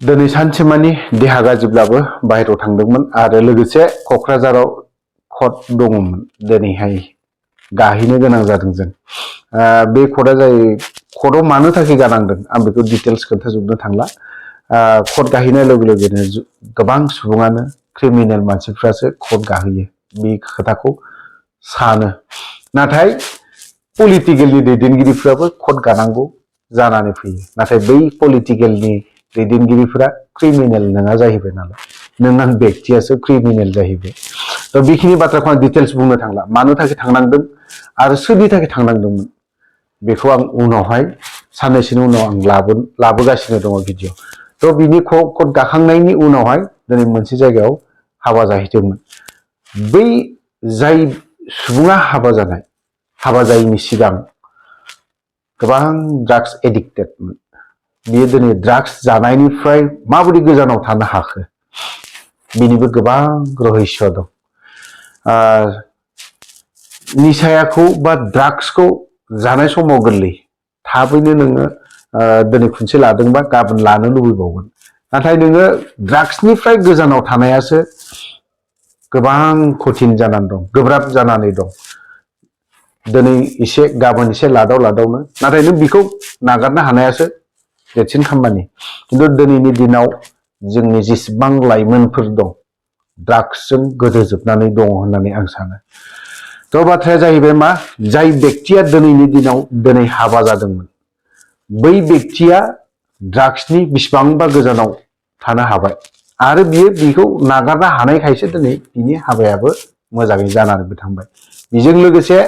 दिनै सानसेमानि देहा गाज्रिब्लाबो बाहेरायाव थांदोंमोन आरो लोगोसे क'क्राझाराव कट दङमोन दिनैहाय गाहैनो गोनां जादों जों बे कटआ जायो कटआव मानो थाखाय गानांदों आं बेखौ डिटेल्स खोन्थाजोबनो थांला कट गाहैनाय लोगो लोगोनो गोबां सुबुङानो क्रिमिनेल मानसिफ्रासो कट गाहैयो बे खोथाखौ सानो नाथाय पलिटिकेलनि दैदेनगिरिफ्राबो कट गानांगौ जानानै फैयो नाथाय बै पलिटिकेलनि दैदेनगिरिफोरा क्रिमिनेल नङा जाहैबाय नालाय नों आं बेक्तियासो क्रिमिनेल जाहैबाय थ' बेखिनि बाथ्राखौ आं डिटेल्स बुंनो थांला मानो थाखाय थांनांदों आरो सोरनि थाखाय थांनांदोंमोन बेखौ आं उनावहाय साननैसोनि उनाव आं लाबोगासिनो दङ भिडिअ थ' बिनि कट गाखांनायनि उनावहाय दिनै मोनसे जायगायाव हाबा जाहैदोंमोन बै जाय सुबुङा हाबा जायैनि सिगां गोबां ड्राग्स एडिक्टेडमोन बियो दिनै ड्राग्स जानायनिफ्राय माबोरै गोजानाव थानो हाखो बिनिबो गोबां रहस्य दं निसायाखौ बा ड्राग्सखौ जानाय समाव गोरलै थाबैनो नोङो दिनै खनसे लादोंबा गाबोन लानो लुबैबावगोन नाथाय नोङो ड्राग्सनिफ्राय गोजानाव थानायासो गोबां कठिन जानानै दं गोब्राब जानानै दं दिनै एसे गाबोन एसे लादावनो नाथाय नों बेखौ नागारनो हानायासो देरसिन खामानि खिन्थु दिनैनि दिनाव जोंनि जेसेबां लाइमोनफोर दं ड्राग्सजों गोदोजोबनानै दङ होननानै आं सानो थ' बाथ्राया जाहैबाय मा जाय बेक्तिया दिनैनि दिनाव दिनै हाबा जादोंमोन बै बेक्तिया ड्राग्सनि बेसेबांबा गोजानाव थानो हाबाय आरो बेखौ नागारनो हानायखायसो दिनै बिनि हाबायाबो मोजाङै जानानैबो थांबाय बेजों लोगोसे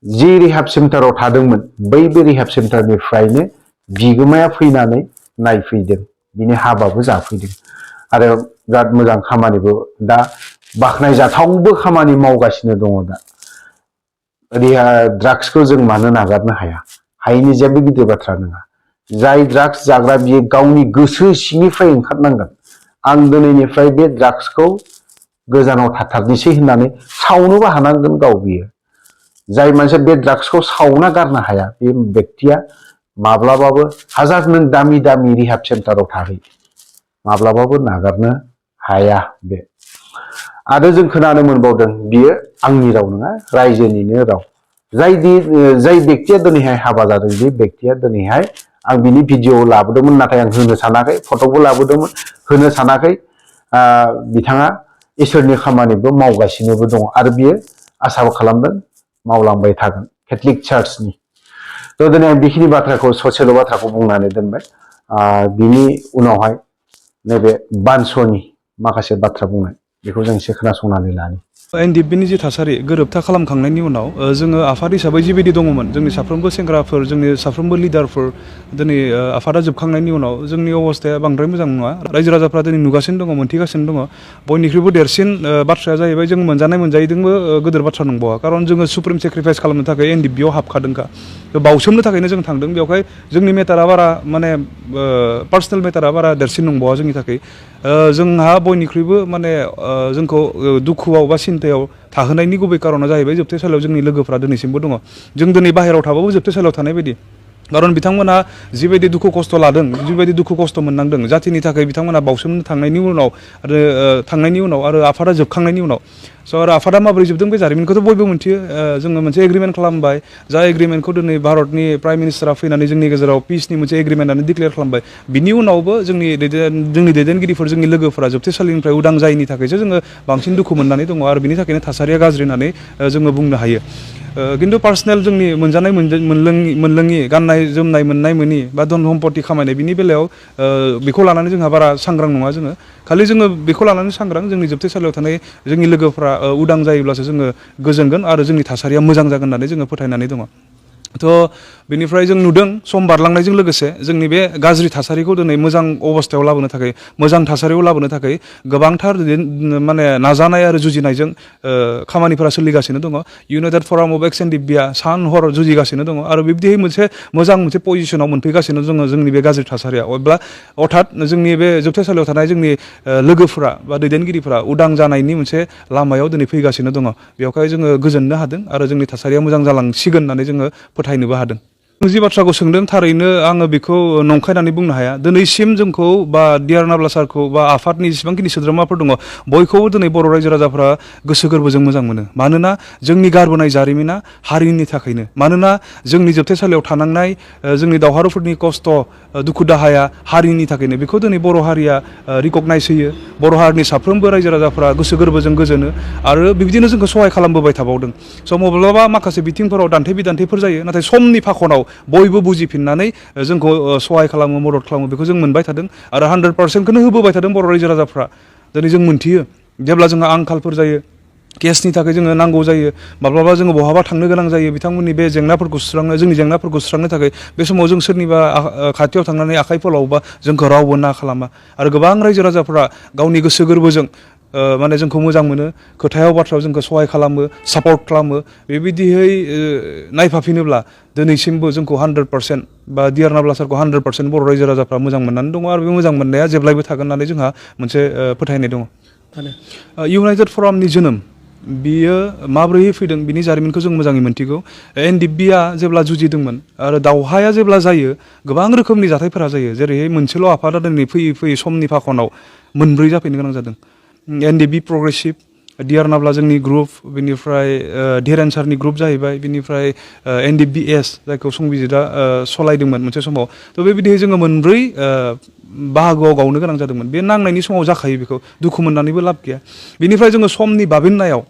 जि रिहाब सेन्टाराव थादोंमोन बै रिहाब सेन्टारनिफ्रायनो बिगोमाया फैनानै नायफैदों बिनि हाबाबो जाफैदों आरो बिराद मोजां खामानिबो दा बाख्नायजाथावबो खामानि मावगासिनो दङ दा ड्राग्सखौ जों मानो नागारनो हायैनि जेबो गिदिर बाथ्रा नङा जाय ड्राग्स जाग्रा बियो गावनि गोसो सिंनिफ्राय ओंखारनांगोन आं दिनैनिफ्राय बे ड्राग्सखौ गोजानाव थाथारनोसै होननानै सावनोबो हानांगोन गाव बियो जाय मानसिया बे ड्राग्सखौ सावना गारनो हाया बे बेक्तिया माब्लाबाबो हाजार नों दामि रिहाब सेन्टाराव थाहै माब्लाबाबो नागारनो हाया बे आरो जों खोनानो मोनबावदों बियो आंनि राव नङा रायजोनिनो राव जाय बेक्तिया दिनैहाय हाबा जादों बे बेक्तिया दिनैहाय आं बिनि भिडिअ लाबोदोंमोन नाथाय आं होनो सानाखै फट'बो लाबोदोंमोन होनो सानाखै बिथाङा इसोरनि खामानिबो मावगासिनोबो दङ आरो बियो आसाबो खालामदों मावलांबाय थागोन केथलिक चार्चनि थ' दिनै आं बेखिनि बाथ्राखौ ससेल' बाथ्राखौ बुंनानै दोनबाय बिनि उनावहाय नैबे बानस'नि माखासे बाथ्रा बुंनाय बेखौ जों एसे खोनासंनानै लानि एनडिएफबिनि जि थासारि गोरोबथा खालामखांनायनि उनाव जोङो आफाद हिसाबै जिबायदि दङमोन जोंनि साफ्रोमबो सेंग्राफोर जोंनि साफ्रोमबो लिडारफोर दिनै आफादा जोबखांनायनि उनाव जोंनि अबस्थाया बांद्राय मोजां नङा रायजो राजाफ्रा दिनै नुगासिनो दङ मोनथिगासिनो दङ बयनिख्रुइबो देरसिन बाथ्राया जाहैबाय जों मोनजानाय मोनजायैदोंबो गोदोर बाथ्रा नंबावा खारन जोङो सुप्रिम सेक्रिफाइस खालामनो थाखाय एनडिएफबियाव हाबखादोंखा बावसोमनो थाखायनो जों थांदों बेवहाय जोंनि मेटारा बारा माने पार्सनेल मेटारा बारा देरसिन नंबावा जोंनि थाखाय जोंहा बयनिख्रुइबो माने जोंखौ दुखुआव बा सिन्तायाव थाहोनायनि गुबै कारना जाहैबाय जोबथेसालियाव जोंनि लोगोफ्रा दिनैसिमबो दङ जों दिनै बाहेरायाव थाबाबो जोबथेसालियाव थानाय बायदि खारन बिथांमोना जिबायदि दुखु खस्थ' लादों जिबायदि दुखु खस्थ' मोननांदों जातिनि थाखाय बिथांमोना बावसोमनो थांनायनि उनाव आरो आफादा जोबखांनायनि उनाव स' आरो आफादा माबोरै जोबदों बे जारिमिनखौथ' बयबो मिन्थियो जोङो मोनसे एग्रिमेन्ट खालामबाय जाय एग्रिमेन्टखौ दिनै भारतनि प्राइम मिनिस्टारा फैनानै जोंनि गेजेराव पिसनि मोनसे एग्रिमेन्टआनो डिक्लेयार खालामबाय बिनि उनावबो जोंनि दैदेनगिरिफोर जोंनि लोगोफोरा जोबथेसालिनिफ्राय उदां जायैनि थाखायसो जोङो बांसिन दुखु मोननानै दङ आरो बिनि थाखायनो थासारिया गाज्रि होननानै जोङो बुंनो हायो खिन्थु पार्सनेल जोंनि मोनजानाय मोनलोङि गाननाय जोमनाय मोननाय मोनि बा धन सम्पति खामायनाय बिनि बेलायाव बेखौ लानानै जोंहा बारा सांग्रां नङा जोङो खालि जोङो बेखौ लानानै सांग्रां जोंनि जोबथेसालियाव थानाय जोंनि लोगोफ्रा उदां जायोब्लासो जोङो गोजोनगोन आरो जोंनि थासारिया मोजां जागोन होननानै जोङो फोथायनानै दङ थ' बेनिफ्राय जों नुदों सम बारलांनायजों लोगोसे जोंनि बे गाज्रि थासारिखौ दिनै मोजां अबस्थायाव लाबोनो थाखाय मोजां थासारियाव लाबोनो थाखाय गोबांथार माने नाजानाय आरो जुजिनायजों खामानिफोरा सोलिगासिनो दङ इउनाइटेड फराम अफ एक्स एनडिएफबिआ सान हर जुजिगासिनो दङ आरो बिब्दिहै मोजां मोनसे पजिसनाव मोनफैगासिनो दङ जोंनि बे गाज्रि थासारिया अर्थात जोंनि बे जोबथेसालियाव थानाय जोंनि लोगोफोरा बा दैदेनगिरिफोरा उदां जानायनि मोनसे लामायाव दिनै फैगासिनो दङ बेवहाय जोङो गोजोननो हादों आरो जोंनि थासारिया मोजां जालांसिगोन होननानै जोङो फोथायनोबो हादों जि बाथ्राखौ सोंदों थारैनो आङो बेखौ नंखायनानै बुंनो हाया दिनैसिम जोंखौ बा डिआर नाब्ला सारखौ बा आफादनि जेसेबांखिनि सोद्रोमाफोर दङ बयखौबो दिनै बर' रायजो राजाफ्रा गोसो गोरबोजों मोजां मोनो मानोना जोंनि गारबोनाय जारिमिना हारिनि थाखायनो मानोना जोंनि जोबथेसालियाव थानांनाय जोंनि दावहारुफोरनि खस्थ' दुखु दाहाया हारिनि थाखायनो बेखौ दिनै बर' हारिया रिकगनाइज होयो बर' हारिनि साफ्रोमबो रायजो राजाफ्रा गोसो गोरबोजों गोजोनो आरो बिबदिनो जोंखौ सहाय खालामबोबाय थाबावदों स' माब्लाबा माखासे बिथिंफोराव दान्थे बिदान्थेफोर जायो नाथाय समनि फाखनाव बयबो बुजिफिननानै जोंखौ सहाय खालामो मदद खालामो बेखौ जों मोनबाय थादों आरो 100%खौनो होबोबाय थादों बर' रायजो राजाफ्रा दिनै जों मोनथियो जेब्ला जोंहा आंखालफोर जायो केसनि थाखाय जोङो नांगौ जायो माब्लाबा जोङो बहाबा थांनो गोनां जायो बिथांमोननि बे जेंनाफोरखौ सुस्रांनो जोंनि जेंनाफोरखौ सुस्रांनो थाखाय बे समाव जों सोरनिबा खाथियाव थांनानै आखाइ फोलावोबा जोंखौ रावबो ना खालामा आरो गोबां रायजो राजाफ्रा गावनि गोसो गोरबोजों माने जोंखौ मोजां मोनो खोथायाव बाथ्रायाव जोंखौ सहाय खालामो सापर्ट खालामो बेबायदिहै नायफाफिनोब्ला दिनैसिमबो जोंखौ 100% बा डिआर नाब्ला सारखौ 100% बर' रायजो राजाफ्रा मोजां मोननानै दङ आरो बे मोजां मोननाया जेब्लायबो थागोन होननानै जोंहा मोनसे फोथायनाय दङ इउनाइटेड फरामनि जोनोम बियो माब्रैयै फैदों बिनि जारिमिनखौ जों मोजाङै मोनथिगौ एनडिएफबिआ जेब्ला जुजिदोंमोन आरो दावहाया जेब्ला जायो गोबां रोखोमनि जाथायफोरा जायो जेरैहाय मोनसेल' आफादा दिनै फैयै फैयै समनि फाखनाव मोनब्रै जाफैनो गोनां जादों एनडिएफबि प्रग्रेसिभ डिआर नाब्ला जोंनि ग्रुप बेनिफ्राय धीरेन सारनि ग्रुप जाहैबाय बेनिफ्राय एनडिएफबिएस जायखौ संबिजितआ सलायदोंमोन मोनसे समाव थ' बेबायदिहै जोङो मोनब्रै बाहागोआव गावनो गोनां जादोंमोन बे नांनायनि समाव जाखायो बेखौ दुखु मोननानैबो लाब गैया बेनिफ्राय जोङो समनि बाबेननायाव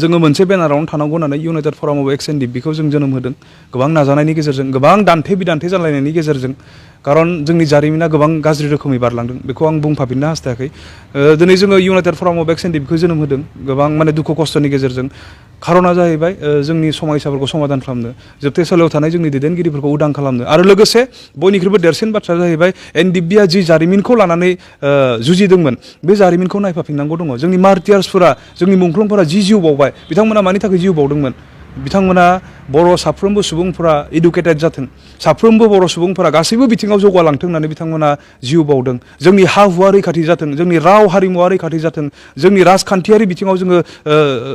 जोङो मोनसे बेनारावनो थानांगौ होननानै इउनाइटेड फराम अफ एक्स एनडिएफबिखौ जों जोनोम होदों गोबां नाजानायनि गेजेरजों गोबां दान्थे बिदान्थे जालायनायनि गेजेरजों खारन जोंनि जारिमिना गोबां गाज्रि रोखोमै बारलांदों बेखौ आं बुंफाफिननो हास्थायाखै दिनै जोङो इउनाइटेड फराम अफ एक्स एनडिएफबिखौ जोनोम होदों गोबां माने दुखु खस्थ'नि गेजेरजों खारना जाहैबाय जोंनि समयसाफोरखौ समाधान खालामनो जोबथेसालियाव थानाय जोंनि दैदेनगिरिफोरखौ उदां खालामनो आरो लोगोसे बयनिख्रुइबो देरसिन बाथ्राया जाहैबाय एनडिएफबिआ जि जारिमिनखौ लानानै जुजिदोंमोन बे जारिमिनखौ नायफाफिननांगौ दङ जोंनि मार्टियार्सफोरा जोंनि मुंख्लंफोरा जि जिउ बावबाय बिथांमोना मानि थाखाय जिउ बावदोंमोन बिथांमोना बर' साफ्रोमबो सुबुंफोरा इडुकेटेड जाथों साफ्रोमबो बर' सुबुंफोरा गासैबो बिथिङाव जौगालांथों होननानै बिथांमोना जिउ बावदों जोंनि हा हुआ रैखाथि जाथों जोंनि राव हारिमुवा रैखाथि जाथों जोंनि राजखान्थियारि बिथिङाव जोङो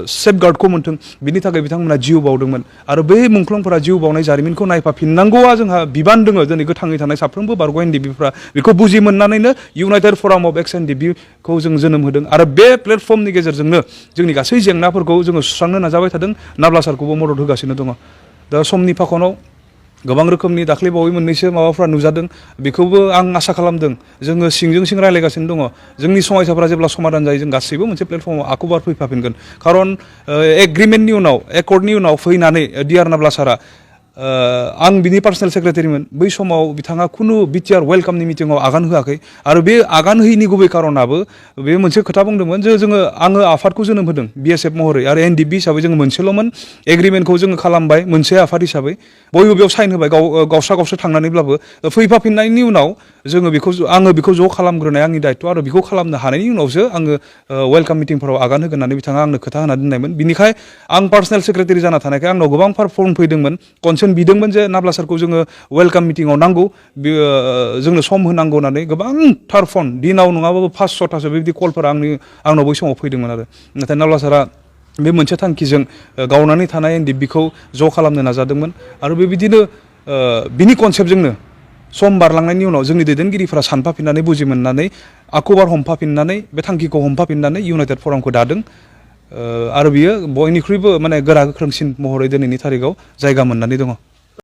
सेफगार्डखौ मोनथों बिनि थाखाय बिथांमोना जिउ बावदोंमोन आरो बै मुंख्लंफोरा जिउ बावनाय जारिमिनखौ नायफाफिननांगौआ जोंहा बिबान दङ दिनै गोथाङै थानाय साफ्रोमबो बारग' एनडिएफबिफ्रा बेखौ बुजि मोननानैनो इउनाइटेड फराम अफ एक्स एनडिएफबिखौ जों जोनोम होदों आरो बे प्लेटफर्मनि गेजेरजोंनो जोंनि गासै जेंनाफोरखौ जोङो सुस्रांनो नाजाबाय थादों नाब्ला सारखौबो मदद होगासिनो दङ दा समनि फाखनाव गोबां रोखोमनि दाख्लै बावै मोननैसो माबाफ्रा नुजादों बेखौबो आं आसा खालामदों जोङो सिंजों सिं रायलायगासिनो दङ जोंनि समायसाफोरा जेब्ला समाधान जायो जों गासैबो मोनसे प्लेटफर्माव आखुबार फैफाफिनगोन खारन एग्रिमेन्टनि उनाव एकर्डनि उनाव फैनानै डिआर नाब्ला सारा आं बिनि पार्सनेल सेक्रेटारिमोन बै समाव बिथाङा खुनु बिटिआर वेलकामनि मिटिङाव आगान होआखै आरो बे आगान होयैनि गुबै कारनाबो बे मोनसे खोथा बुंदोंमोन जे आङो आफादखौ जोनोम होदों बिएसएफ महरै आरो एनडिएफबि हिसाबै जोङो मोनसेल'मोन एग्रिमेन्टखौ जोङो खालामबाय मोनसे आफाद हिसाबै बयबो बेयाव साइन होबाय गावस्रा थांनानैब्लाबो फैफाफिननायनि उनाव आङो बेखौ ज' खालामग्रोनाय आंनि दायथ' आरो बेखौ खालामनो हानायनि उनावसो आङो वेलकाम मिटिंफोराव आगान होगोन होननानै बिथाङा आंनो खोथा होना दोननायमोन बिनिखाय आं पार्सनेल सेक्रेटारि जाना थानायखाय आंनाव गोबांफोर फर्म फैदोंमोन कनसेन्ट बिदोंमोन जे नाब्ला सारखौ जोङो वेलकाम मिटिङाव नांगौ जोंनो सम होनांगौ होननानै गोबांथार फन दिनाव नङाबाबो 5-6थासो बेबायदि कलफोरा आंनाव बै समाव फैदोंमोन आरो नाथाय नाब्ला सारा बे मोनसे थांखिजों गावनानै थानाय एनडिएफबिखौ ज' खालामनो नाजादोंमोन आरो बेबायदिनो बिनि कनसेप्टजोंनो सम बारलांनायनि उनाव जोंनि दैदेनगिरिफ्रा सानफाफिननानै बुजि मोननानै आखुबार हमफाफिननानै बे थांखिखौ हमफाफिननानै इउनाइटेड फरामखौ दादों आरो बियो बयनिख्रुइबो माने गोरा गोख्रोंसिन महरै दिनैनि थारिखआव जायगा मोननानै दङ